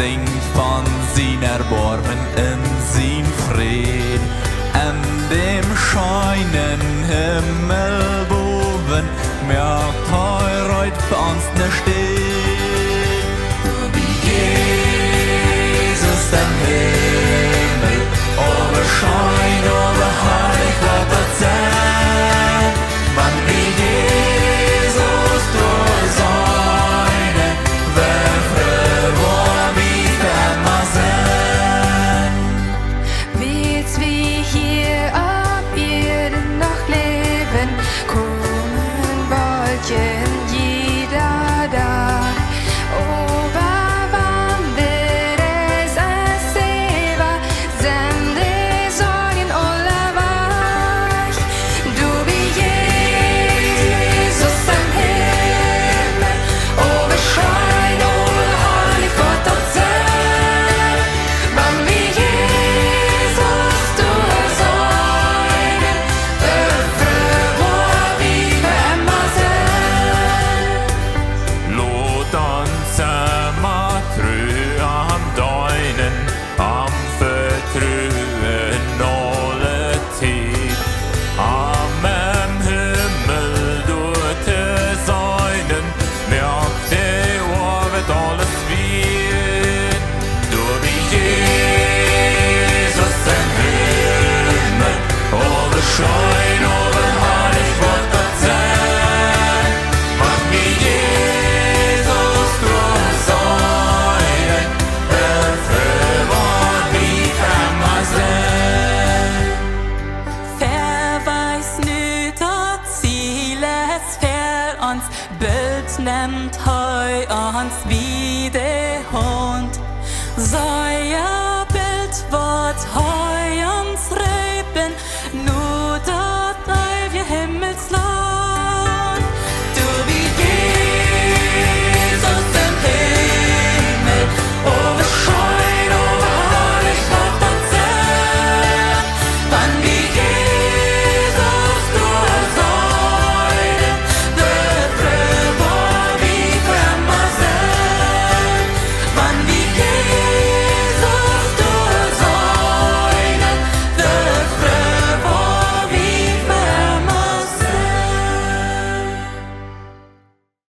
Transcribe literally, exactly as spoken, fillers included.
Sinjt von sien Erboarmen un sien Fräd. En däm scheenen Himmel bowen moakt hee reed fa ons ne Städ. Doa bie Jesus em Himmel, oba scheen, oba harlich woat daut sennen, wan wie Jesus doa seenen, woo froo woa wie fa emma sennen. Wiels wie hia opp Ieed noch läwen, komen Wolkjen jieda Dach. Oba wan de Reis es äwa, sent de Sorjen aula wajch. Doa bie Jesus em Himmel, oba scheen, oba harlich woat daut sennen, wan wie Jesus doa seenen, woo froo woa wie fa emma sennen. Lot ons emma tru am deenen, am vetruen aule Tiet. Am em Himmel doa to seenen, moakt de Oabeit aules wiet. Doa bie Jesus em Himmel, oba scheen, oba harlich woat daut sennen, wan wie Jesus doa seenen, woo froo woa wie fa emma sennen. Väa wiest nu daut Ziel es väa ons, boolt nemt hee ons bie de Haunt.